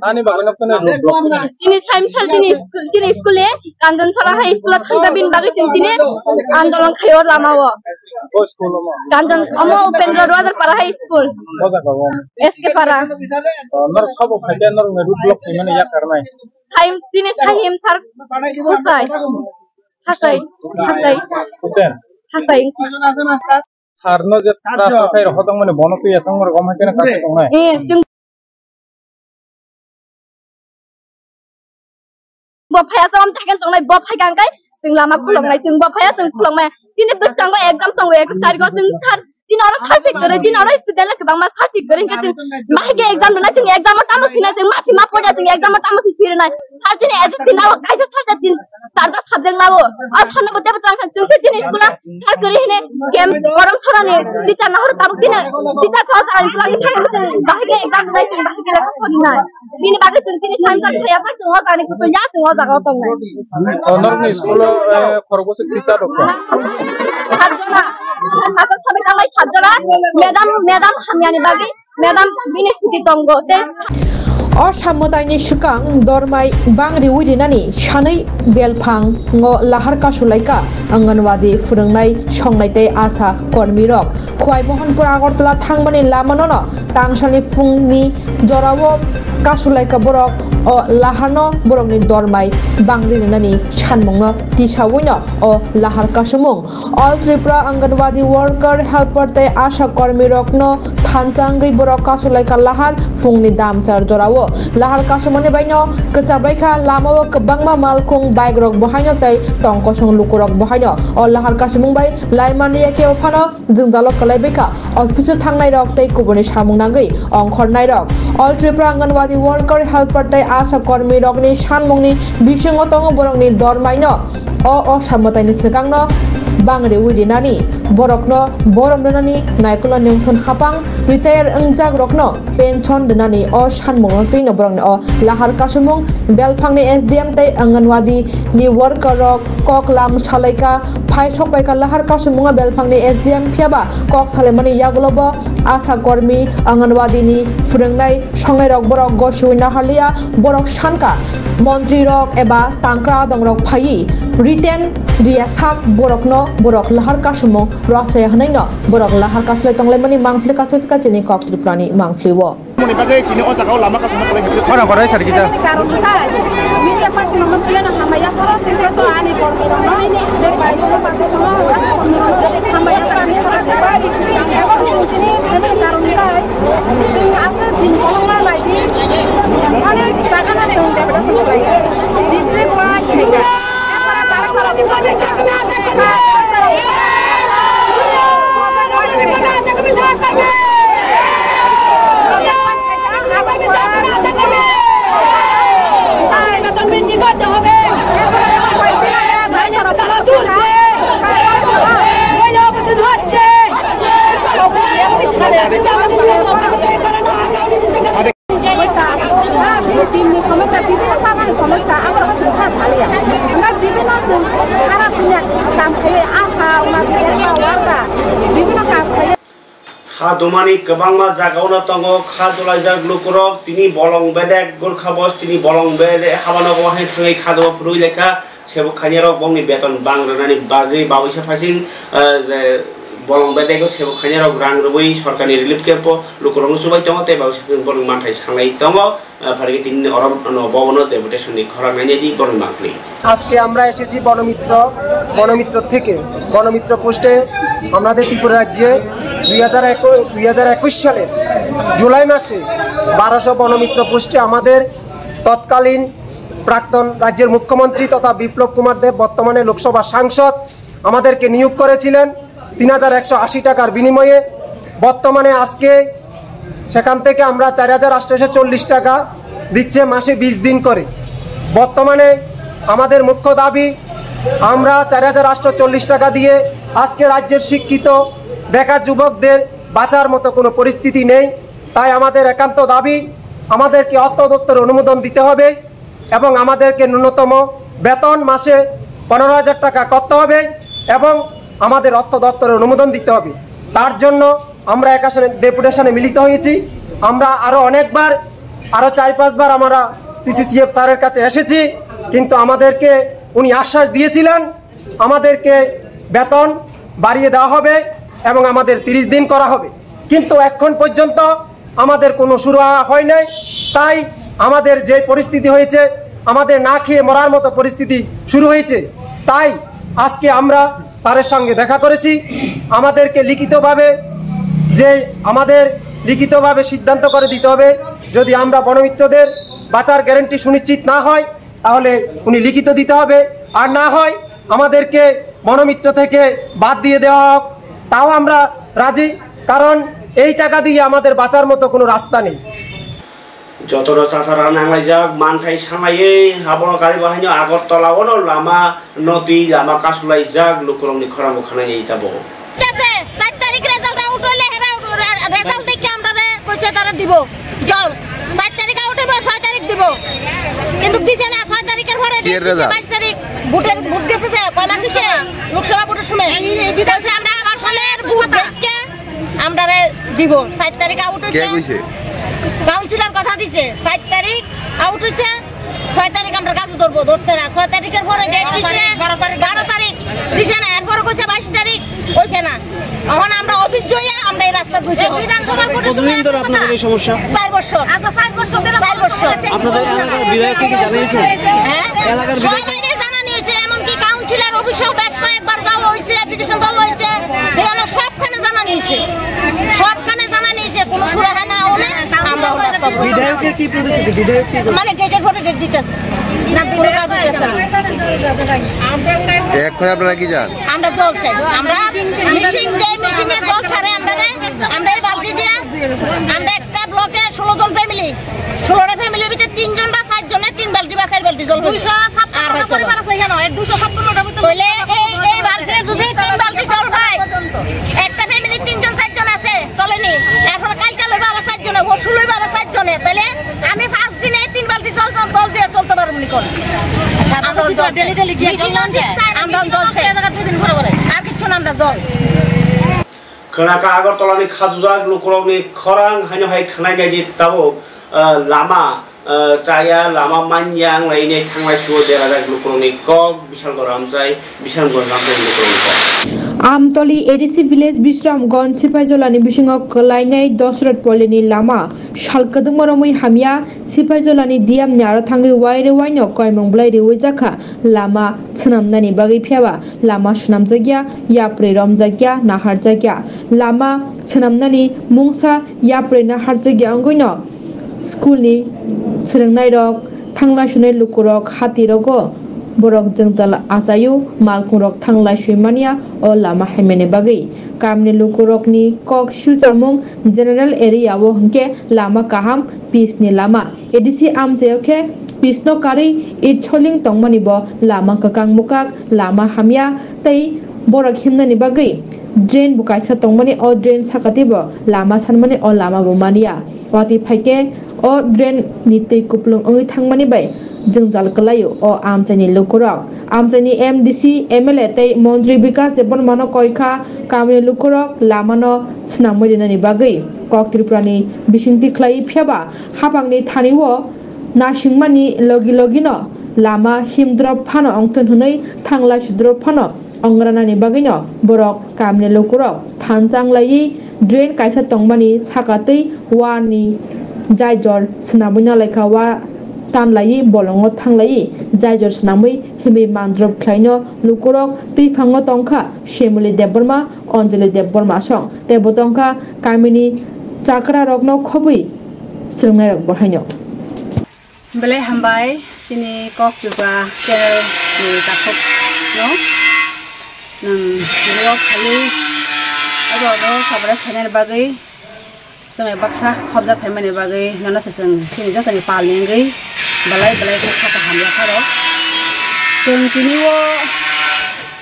Ani bagwi no kunu road block kunu. Chini saimsal chini school, chini school e Kanjon Sara High School o thangkha bini bagwi chwng chini andolon khaio lama o. O school omo. Kanjon omo Upendra Rajapara High School. O jaga o. S K Para. O, nor sabo phaikhe nor road block khaimani yak karnai. Saim chini Sahim sar Hussain. Hussain. Hussain. Hussain. Hussain. Sar no je ta khairo hodong mani bono tu yasang mor gom hakhe na kasa tongnai. Eh, chwng Bo phaya tong thangkhe tongnai, bo phai kha hwnkhe chwng lama khuloknai, chwng bo phaya chwng khuloknai. Chini bwskango exam tongo, ek tarikh o chwng sar, chini oro sar thik kwrwi, chini oro student le kwbangma sar thik kwrwi hwnkhe chwng bahai khe exam rwnai, chwng exam o tamo sinai, chwng ma sima poida chwng exam o tamo si sirinai. Sar chini S S C lao kaisa sar chini sar da subject lao. O sar no bo tebo tang chwng se chini school a sar kwrwi hine game korom sorani teacher nahoro tabuk chini teacher tho sar ani twlang thang chwng bahai khe exam rwnai, chwng bahai khe lekha phorinai. Bini bagwi chwng chini science ang thaya sak chwng o jani kutu ya chwng o jaga o tongnai. O norokni school o, eh, khorok bwswk teacher rok tong? Sat jona. Sat jona sabai tanglai sat jona. Madam, madam hamyani bagwi, madam bini chuti tongo. Tei o samwtaini swkang dormai bangriwi rinani sanwi belphango lahar kasulaikha Anganwadi phwrwngnai songnai tei asha kormirok. Khwai Mohanpur Agartala thangmani lamanono tangsalni phungni jorao kasulaikha borok. O laharno borokni dormai bangri rwnani sanmungno tisawino o lahar kasumung. All Tripura Anganwadi worker, helper tei asha kormirokno thansa wngwi borok kasulaikha lahar phungni damchar jorao. Lahar kasumani baino kwchabaikha lamao kwbangma malkhung, bike rok bohaino tei tongkosong lukurok bohaino. O lahar kasumung bai laimanliya khe phano jwngjalo kwlaibaikha office o thangnairok tei kubuni samung nangwi ongkhornairok. All Tripura Anganwadi worker, helper tei asha kormirokni sanmungni bisingo tongo borokni dormaino o osa mwtaini swkangno bangriwi rinani, borokno borom rwnani, naikolo nungthon hapang retire wngjakrokno pension rwnani o sanmungno twino borokni o lahar kasumung belphangni S D M tei Anganwadi ni worker rok kok lam salaikha. Phai sokpaikha lahar kasumung belphangni S D M phiyaba kok salaimani yagulo bo asha kormi, Anganwadi ni phwrwngnai songnai rok borok gosiwi naharliya, borok sankha montri rok eba tangkra adong rok phaiwi written riya sak borokno borok lahar kasumung rwchaya hwnwi no borok lahar kasulai tonglaimani mangphli kaisa phika chini kok Tripura ni mangphli o. Moni bagwi tini o jaga o lama kasumung kwlai hakhe. Khorang korai sari kisa. Karon kha, media person no mantliya no hamaya khoro, tei joto ani kormi rok no, tei bai sono pachi sono, asa kormi rok no hamaya kani khoro, tei bai. Chwng tini family karon kha, chwng asa din kolong ma lai di, onek jaga no chwng deputation khlai kha. District wise, সমস্যা, হ্যাঁ, যে দিননি সমস্যা, বিভিন্ন সামান্য সমস্যা, আমরা হচ্ছে চা চালিয়ে। আমরা বিভিন্ন যে সারা দুনিয়া কাম করে আসা, ওনার ওয়ার্কার, বিভিন্ন কাজ করে। Kha dumani kwbangma jagao no tongo, kha dulaijak lukurok, tini bolong bedek Gurkha Boss, tini bolong bedek habano bo hai thangwi kha duma phurwi lekha. Sebuk khainai rok bongni beton bang rwnani bagwi babuisa phaisin, eh, je bolong bedego sebuk khainai rok rang rwui sorkarni relief camp o lukurokno chubai tongo tei babuisa phaisin borok manthai sanglai tongo, eh, phaikhe tini oro no bobono deputation ni khorang nainai di borok mangpli. আজকে আমরা এসেছি বনমিত্র, বনমিত্র থেকে, বনমিত্র পোস্টে আমাদের ত্রিপুরা রাজ্যে দুই হাজার একুশ, দুই হাজার একুশ সালের জুলাই মাসে বারোশো বনমিত্র পোস্টে আমাদের তৎকালীন প্রাক্তন রাজ্যের মুখ্যমন্ত্রী তথা বিপ্লব কুমার দেব, বর্তমানে লোকসভা সাংসদ, আমাদেরকে নিয়োগ করেছিলেন তিন হাজার একশো আশি টাকার বিনিময়ে। বর্তমানে আজকে সেখান থেকে আমরা চার হাজার আটশোশো চল্লিশ টাকা দিচ্ছে মাসে বিশ দিন করে। বর্তমানে আমাদের মুখ্য দাবি, আমরা চার হাজার আটশো চল্লিশ টাকা দিয়ে আজকে রাজ্যের শিক্ষিত বেকার যুবকদের বাঁচার মতো কোনো পরিস্থিতি নেই। তাই আমাদের একান্ত দাবি, আমাদেরকে অর্থ দপ্তরে অনুমোদন দিতে হবে এবং আমাদেরকে ন্যূনতম বেতন মাসে পনেরো হাজার টাকা করতে হবে এবং আমাদের অর্থ দপ্তরে অনুমোদন দিতে হবে। তার জন্য আমরা একাশনে ডেপুটেশনে মিলিত হয়েছি। আমরা আরও অনেকবার, আরও চার পাঁচবার আমরা পিসিসিএফ স্যারের কাছে এসেছি, কিন্তু আমাদেরকে উনি আশ্বাস দিয়েছিলেন আমাদেরকে বেতন বাড়িয়ে দেওয়া হবে এবং আমাদের তিরিশ দিন করা হবে, কিন্তু এখন পর্যন্ত আমাদের কোনো সুরাহা হয় নাই। তাই আমাদের যে পরিস্থিতি হয়েছে, আমাদের না খেয়ে মরার মতো পরিস্থিতি শুরু হয়েছে। তাই আজকে আমরা স্যারের সঙ্গে দেখা করেছি। আমাদেরকে লিখিতভাবে যে, আমাদের লিখিতভাবে সিদ্ধান্ত করে দিতে হবে, যদি আমরা বনমিত্রদের বাঁচার গ্যারান্টি সুনিশ্চিত না হয়, তাহলে উনি লিখিত দিতে হবে, আর না হয় আমাদেরকে বনমিত্র থেকে বাদ দিয়ে দেওয়া হোক, তাও আমরা রাজি, কারণ এই টাকা দিয়ে আমাদের বাঁচার মতো কোনো রাস্তা নেই। Jotono chasara nanglaijak manthai sanglaiwi, abono karibo haino Agartala ono lama no twi lama kasulaijak, lukurokni khorang bo khanai tabuk. Thik ase, char tarik result out hoile hera result dekhe amrare koise tara dibo jol. Char tarik out hoibo, soy tarik dibo. Kintu dise na, soy tarikher pore date dise, result? Bais tarik voter vote gese je, koi mas hoyse? Lok Sabha voter somoy. Ei, ei, Bidhan Sabha, amra Agartalar vote dekhe amrare dibo. Char tarik out hoyse. Ke koise? Councilor kotha dise, char tarik out hoyse, soy tarik amra gajo dhorbo, dhorse na. Soy tarikher pore date dise, baro tarik. Baro tarik dise na, erpore koise bais tarik, hoyse na. Ekhon amra odhijjo oye amra ei rasta dhurse. Ei Bidhan Sabhar voter somoy কতদিন ধরে আপনাদের এই সমস্যা? চার বছর। আচ্ছা, চার বছর ধরে চার বছর। আপনাদের এলাকার বিধায়ককে কি জানিয়েছেন? হ্যাঁ? এলাকার বিধায়ক সবাইকে জানানো হয়েছে, এমনকি কাউন্সিলর অফিসেও বেশ কয়েকবার যাওয়া হয়েছে, অ্যাপ্লিকেশন দেওয়া হয়েছে, এখানে সবখানে জানানো হয়েছে, সবখানে জানানো হয়েছে, কোনো সুরাহা না হলে আমরা ওটা করবো। বিধায়কের কি প্রতিশ্রুতি? বিধায়ক কি বলছে? মানে ডেটের পরে ডেট দিতেছে। না, কোনো কাজ হইতেছে না। এখন আপনারা কি চান? আমরা জল চাই। আমরা মিশিং, যে মিশিং এ জল ছাড়ে আমরা রে, আমরা এই বালতি দিয়া আমরা একটা ব্লকে ষোলো জন ফ্যামিলি, ষোলোটা ফ্যামিলির ভিতরে তিনজন বা চারজনে তিন বালতি বা চার বালতি জল পাই। দুইশো ছাপ্পান্ন আর হয়তো পরিবার আছে এখানে, এই দুইশো ছাপ্পান্নটা ভিতরে তাহলে এই, এই বালতিতে যদি তিন বালতি জল পাই, একটা ফ্যামিলি তিনজন চারজন আছে, চলেনি। এখন কালকে লইবা আবার চারজনে, পরশু লইবা আবার চারজনে, তাহলে আমি পাঁচ দিনে তিন বালতি জল, জল, জল দিয়ে চলতে পারবো নি কোন? আচ্ছা, আমরা জল চাই। ডেলি ডেলি কি জল চাই? আমরা জল চাই। আর কিচ্ছু না, আমরা জল। Khwnaka Agartalani khajujak lukurokni khorang haino hai khwnai naidi tabuk, ah, lama, ah, chaya, lama manya wnglainai thanglai suo derajak lukurokni kok, Bishalgarh Ramchai, Bishalgarh Ramchai lukurokni kok. Amtoli A D C village Bisramganj Sipaijolani bisingo kwlainai Dosrot Polini lama sal kwdwngma romwi hamya, Sipaijolani D M ni aro thangwi waire waino koimung bwlai riwi jakha lama swnamnani bagwi, phiyaba lama swnamjakya, yapri romjakya, naharjakya. Lama swnamnani mungsa yapri naharjakya wngwino school ni swrwngnairok, thanglai sunai lukurok, hatirogo borok jwngjal achaio, malkhungrok thanglai sui manya o lama haimani bagwi. Kamini lukurokni kok silchamung general area o hwnkhe lama kaham, pitch ni lama. A D C amchaio khe pitch no karwi it soling tongmani bo lama kwkang mwkak, lama hamya tei borok himnani bagwi drain bo kaisa tongmani, o drain sakati bo lama sanmani, o lama bo manya. Watwi phaikhe o drain ni twi kupulung wngwi thangmani bai jwngjal kwlaio o amchaini lukurok. Amchaini M D C, M L A tei montri Bikas Debbarmano koikha kamini lukurok lamano swnamwi rinani bagwi kok Tripurani bisingtwi khlai, phiyaba haphangni thani o nasingmani logi logino lama himdrop phano ongthon hwnwi thanglai sudrop phano ongranani bagwino borok kamini lukurok thanchang laiwi drain kaisa tongmani saka twi wani jaijor swnamwi nalaikha, wa tan laiwi bolongo thang laiwi jaijor swnamwi himwi mandrop khlaino lukurok twiphangno tongkha Shemuli Debbarma, Anjali Debbarma song tei bo tongkha kamini chakrarokno khobwi swrwngnairok bo haino. Belai hambai chini Kok Tripura channel ni takhuk no. Nang video khali abo no sabra channel bagwi Chwng baksa khobjak phaimani bagwi nono se chwng chini jotoni pal ni wngwi belai belai khe kha kaham yapharo. Chwng tini o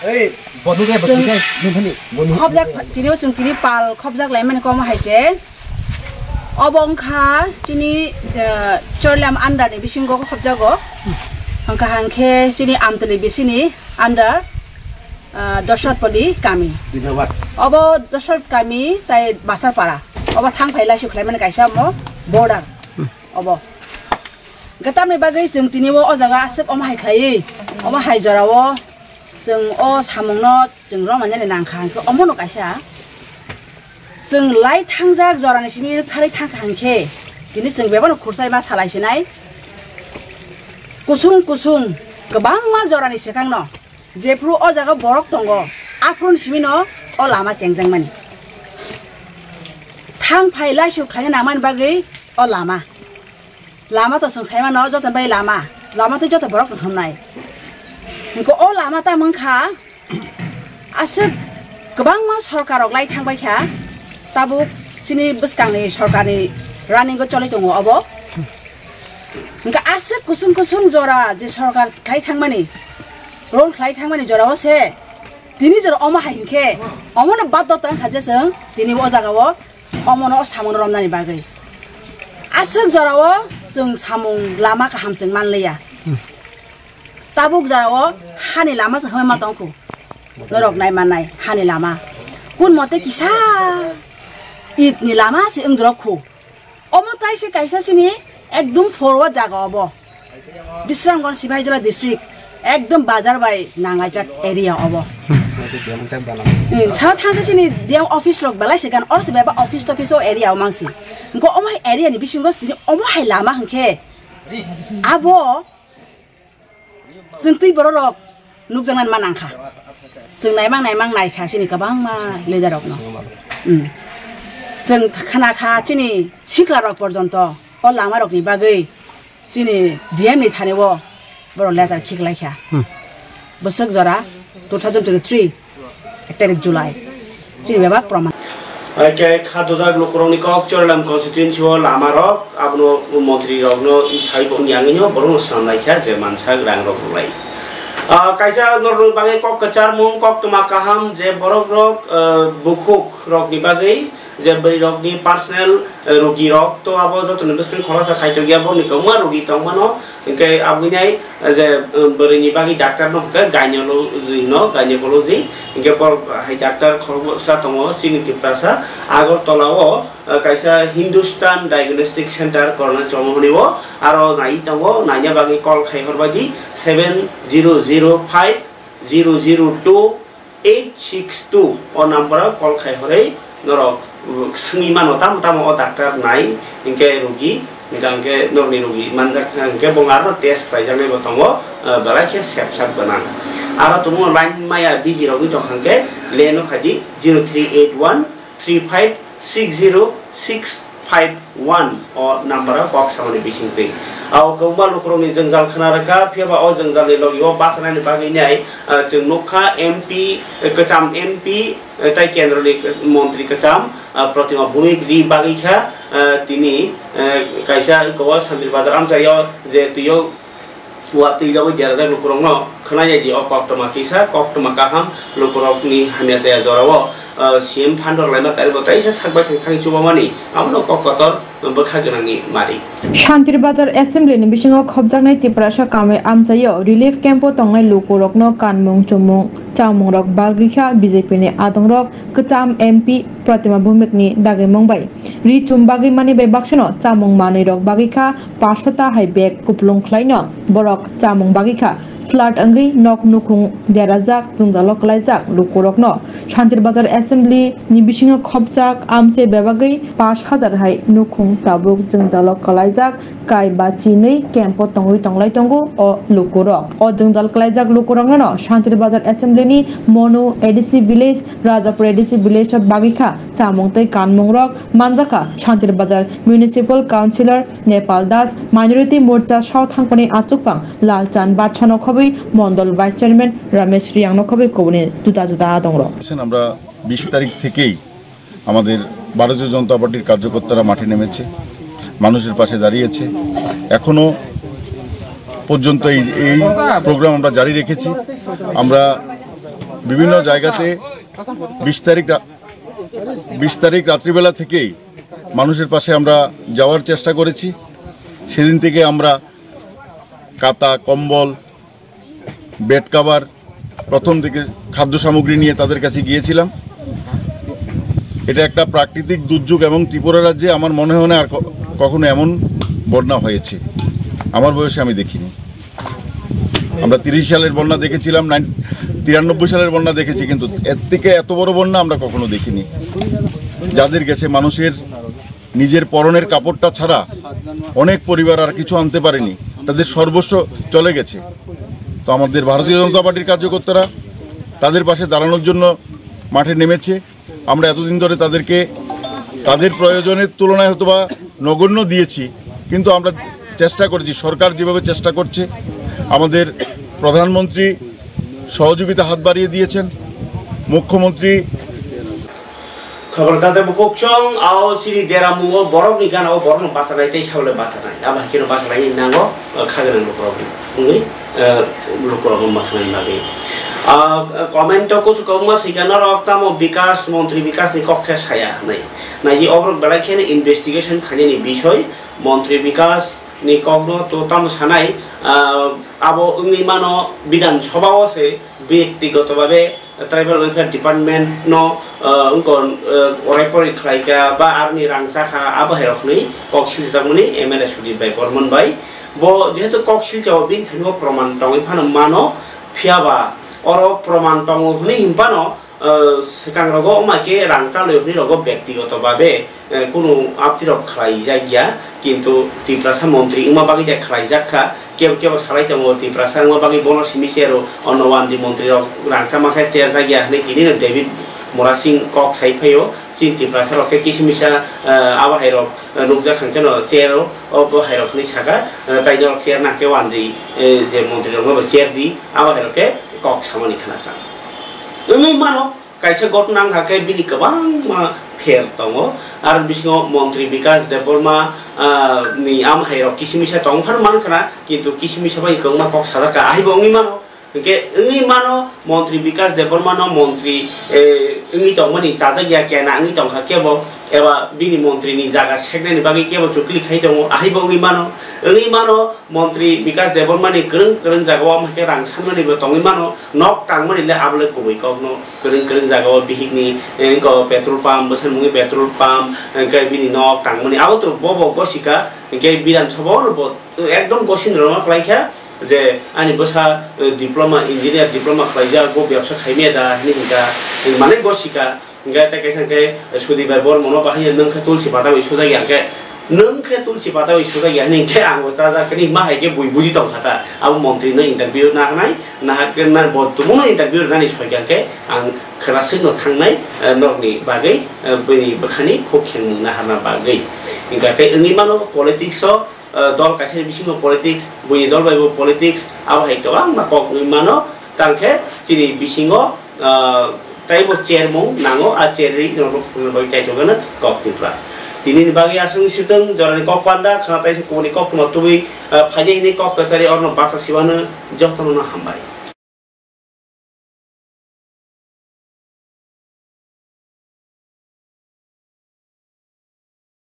Ei, bodu de, bodu Chwng de, nini, bodu. Khobjak tini o chwng tini pal khobjak laimani komo hai se. Obo wngkha chini, eh, Chorlam under ni bisingo khobjago. Hwnkha hwnkhe chini Amtwlwi bisini under, eh, Dosratpalli kami. Dinawat. Obo Dosrat kami tai Basarpara. Obo thang phai laisuk khlaimani kaisa omo border. Obo. Hwnkhe tamni bagwi chwng tini o, o jaga aswk omo hai khlaiwi, omo hai jorao chwng o samungno chwng romani nangkha hwnkhe omono kaisa chwng lai thangjak jorani simi rwktharwi thangkha hwnkhe tini chwng bebano khursaima salai sinai kusung kusung kwbangma jorani swkangno. Jephru o jaga borok tongo, aphuruni simino o lama chengjakmani. Thang phai laisuk khlaina nangmani bagwi o lama. Lama to chwng saimano joto bai lama. Lama tei joto borok no hwnwi. Hwnkhe o lama tamo wngkha, aswk kwbangma sorkar rok lai thangbai kha, tabuk chini bwskangni sorkarni running o choli tongo obo. Hwnkhe aswk kusung kusung jora je sorkar khlai thangmani, role khlai thangmani jorao se tini jora omo hai hwnkhe omono baddo tong kha je chwng tini o jagao omono o samungno romnani bagwi. Aswk jorao chwng samung lama kaham chwng manliya. Tabuk jorao hani lama se hwnma tongkhu. Norok nai mannai hani lama. Kun mote kisa itni lama se wngdrok khu. Omo tai se kaisa sini ekdum forward jaga obo. Bisramganj Sipahijala district ekdum bazar bai nanglaijak area obo. Hmm, sa thangkhe sini D M office rok belai se gan or se beba office toffice o area o mangsi. Hwnkhe omo hai area ni bisingo sini omo hai lama hwnkhe abo Chwng twi borok rok nukjaknani ma nangkha. Chwng naimang naimang naikha chini kwbangma leader rokno. Hmm. Chwng khna kha chini sikla rok porjonto o lama rokni bagwi chini D M ni thani o borok letter khiklaikha. Hmm. Bwswk jora two thousand twenty-three. Ek tarik July. Chini bebak proman. Hai khe kha dojak lukurokni kok Chorlam constituency o lama rok abono montri rokno isai bo wngya wngwino borokno swnam lai kha je mansak rang rok rwlai. Ah, kaisa norokni bagwi kok kwcharmung, kok tma kaham je borok rok, ah, bukhuk rokni bagwi je bwrwi rokni personal, eh, rogi rok to abo jotoni bwswk khoroksa khaitokya boni kwbangma rogi tongmano. Hingke aboni nai, eh, je, eh, bwrwini bagwi doctor no hingke gynecology hino, gynecology. Hingke borok hai doctor khoroksa tongo, chini Tiprasa, Agartala o, eh, kaisa Hindustan Diagnostic Center korna chomo hwnwi o, aro nai tongo, naina bagwi call khai horbai di, seven zero zero five zero zero two eight six two o number o call khai horwi norok, uh, swngwi mano tamo tamo o doctor nai hingke rogi, hingka hingke norokni rogi manjak hingke bo arno test khlaijaknai bo tongo, uh, belai khe sepsak gwnang. Aro tongo line maya busy rogwi tongkha hingke leno khaidi zero three eight one three five six zero six five one o number o kok samani bisingtwi. Abo kwbangma lukurokni jwngjal khna rwkha, phiya ba o jwngjalni logi o bachanaini bagwi nai, ah, chwng nukha M P kwcham, M P, eh, tei kendroni montri kwcham, ah, Protima Bhumik ri bagwi kha, ah, tini, eh, kaisa kobo Shantir Bazar amchaio je twi o Watwi rogwi derajak lukurokno khwnai di, o koktwma kisa, koktwma kaham lukurokni hamya chaya jorao, ah, C M phan rok laima taribo kaisa sak bai thang thang chubamani, abono kok kotor bwkha gwnangni mari. Shantir Bazar Assembly ni bisingo khopjaknai Tiprasa Kamai amchaio relief camp o tongnai lukurokno kanmung chumung chamung rok bagwi kha B J P ni adongrok kwcham M P Protima Bhumik ni dagimung bai. Ri chum bagwi mani bai baksa no chamung manwi rok bagwi kha, paso ta hai bag kupulung khlai no borok chamung bagwi kha. Flood wngwi nok nukhung derajak, jwngjalo kwlaijak lukurok no. Shantir Bazar Assembly ni bisingo khopjak amchai bebagwi pash hajar hai nukhung tabuk jwngjalo kwlaijak, kai ba chinwi camp o tongwi tonglai tongo o lukurok. O jwngjal kwlaijak lukurok no Shantir Bazar Assembly ni Monu A D C village, Rajapur A D C village o bagwi kha. Chamung tei kanmung rok manjakha Shantir Bazar Municipal Councillor Nepal Das, Minority Morcha South Thangpani achukphang Lalchan Batsa no khobwi, Mondol Vice Chairman Ramesh Riang no khobwi, kubuni juda juda adongrok. আমরা বিশ তারিখ থেকেই আমাদের ভারতীয় জনতা পার্টির কার্যকর্তারা মাঠে নেমেছে, মানুষের পাশে দাঁড়িয়েছে। এখনো পর্যন্ত এই এই প্রোগ্রাম আমরা জারি রেখেছি। আমরা বিভিন্ন জায়গাতে বিশ তারিখ রা- বিশ তারিখ রাত্রিবেলা থেকেই মানুষের পাশে আমরা যাওয়ার চেষ্টা করেছি। সেদিন থেকে আমরা কাতা, কম্বল, বেড কভার, প্রথম দিকে খাদ্য সামগ্রী নিয়ে তাদের কাছে গিয়েছিলাম। এটা একটা প্রাকৃতিক দুর্যোগ এবং ত্রিপুরা রাজ্যে আমার মনে হয় না আর ক- কখনো এমন বন্যা হয়েছে, আমার বয়সে আমি দেখিনি। আমরা তিরিশ সালের বন্যা দেখেছিলাম, নাইন- তিরানব্বই সালের বন্যা দেখেছি, কিন্তু এর থেকে এত বড় বন্যা আমরা কখনো দেখিনি। যাদের গেছে মানুষের নিজের পরনের কাপড়টা ছাড়া অনেক পরিবার আর কিছু আনতে পারেনি, তাদের সর্বস্ব চলে গেছে। তো আমাদের ভারতীয় জনতা পার্টির কার্যকর্তারা তাদের পাশে দাঁড়ানোর জন্য মাঠে নেমেছে। আমরা এতদিন ধরে তাদেরকে তাদের প্রয়োজনের তুলনায় হয়তো বা নগণ্য দিয়েছি, কিন্তু আমরা চেষ্টা করছি, সরকার যেভাবে চেষ্টা করছে, আমাদের প্রধানমন্ত্রী সহযোগিতা হাত বাড়িয়ে দিয়েছেন, মুখ্যমন্ত্রী Khobor kata bukuk chong, ao chini dera mungo borok ni gana o borok no bachanai tei sabole bachanai. Abo hai kheno bachanai ni nango, eh, kha gwnang lukurok ni wngwi, eh, lukurok no bachanai bagwi. Ah, comment o kuchuk kwbangma sika norok tamo Bikas, Montri Bikas ni kok khe saya hinwi. Nai di oborok belai kheno investigation khainani bisoi, Montri Bikas ni kok no to tamo sanai, ah, abo wngwi mano Bidhan Sabha o se byaktigoto babe Tribal Welfare Department no, ah, wngkon, ah, orai porai khlaika ba aroni rang chakha, abo hai rok hinwi kok siljakmani M L A Sudip bai Bormon bai. Bo jehetu kok silchao bini thani bo proman tongwi phano mano, phiya ba oro proman tongo hinwi hinphano, ah, swkang rogo wngma khe rang chalwi hinwi rogo byaktigoto babe eh, kunu aptirok khlaijakya, kintu Tiprasa montri wngma bagwi de khlaijakha, kebo kebo salai tongo Tiprasa wngma bagwi bono simi chair o ono wanji montri rok rangchama khe chair jakya hinwi tini no David Murasing kok sai phaio, chini Tiprasa rok khe kisimisa, eh, abo hai rok, eh, nukjak khan kheno chair o, o bo hai rok hinwi saka, eh, tai norok chair nang khe wanji, eh, je montri rok no bo chair di, abo hai rok khe kok samani khna kha. Wngwi mano, Kaisa ghotna wngkha khe bini kwbangma pher tongo. Aro bisingo Montri Bikas Debbarma, ah, ni amhairok kisimisa tong phano mankha na, kintu kisimisa bai kwbangma kok sajak kha, ahaibo wngwi mano. Hinkhe wngwi mano, Montri Bikas Debbarma no montri, eh, wngwi tongmani chajak ya kena wngwi tongkha kebo, eba bini montri ni jaga seknani bagwi kebo chukli khai tongo, ahaibo wngwi mano. Wngwi mano, Montri Bikas Debbarma ni kwrwng kwrwng jagao, omo hai khe rang sanmani bo tongwi mano, nok tangmani le abo le kubui kok no. Kwrwng kwrwng jagao bihik ni, eh, wngkha petrol pump, bwsani mungwi petrol pump, hwnkhe bini nok tangmani abo to bobo gosika, hwnkhe Bidhan Sabha o bo ekdom gosini rwma khlaikha je ani bwsa, eh, diploma, engineer diploma khlaijak, bo bebsa khaimaya da hinwi hwnkha, mane gosika. Hingke tei kaisa hingke Sudip bai Bormono bahai nwng khe tulsi pata bai sujak ya hingke, nwng khe tulsi pata bai sujak ya hini hingke ang bo chajak hini ma hai khe bui buji tong kha ta. Abo montri no interview na hnai, nahak khe na bo tumung no interview rwnani soi kha hingke ang khwna swk no thangnai, eh, norok ni bagwi, eh, bini bwkhani khuk khengmung na hana bagwi. Hingke tei wngwi mano politics o, eh, dol kaisa ni bisingo politics, buini dol bai bo politics, abo hai kwbangma kok wngwi mano, tangkhe chini bisingo, ah, taibo chairmung nango, a chair ri norok phunukna bagwi chaitokgana kok Tripura. Tinini bagwi aswk sitwng jorani kok panda khna taisa kubuni kok phano tubui, ah, phaidi hini kok kwchari orno basa sibano jotono no hambai.